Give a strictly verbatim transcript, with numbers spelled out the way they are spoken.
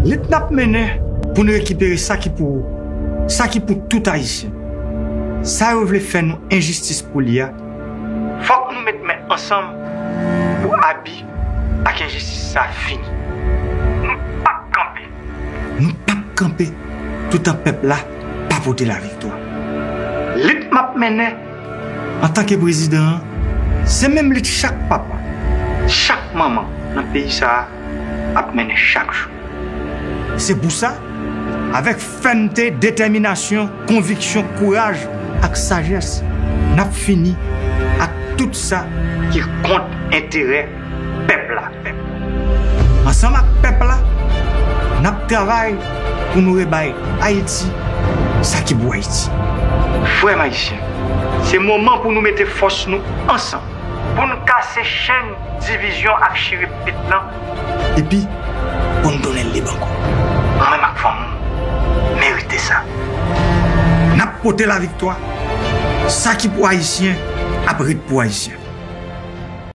Lit n ap mennen pou n rekipere sa ki pou ou, sa ki pou tout Ayisyen. Sa yo vle fè nou enjistis pou li a, fòk nou met men ansanm pou abi ak enjistis sa fini. Nou p ap kanpe. Nou p ap kanpe toutan pèp la pa pote laviktwa. Lit m ap mennen antanke prezidan an, se menm lit chak papa, chak manman nan peyi sa a ap mennen chak jou. Se pou sa, avèk fèmte, detèminasyon, konviksyon, kouraj ak sajès, n ap fini ak tout sa ki kont enterè pèp la. Ansanm ak pèp la, n ap travay pou nou rebay Ayiti sa ki pou Ayiti. Frè m ayisyen, se moman pou nou mete fòs nou ansanm, pou n kase chenn divizyon ak chire pit lan, epi pou n tounen lib ankò. Mwen menm ak fanmi m merite sa. N ap pote laviktwa. Sa ki pou Ayisyen ap ret pou Ayisyen.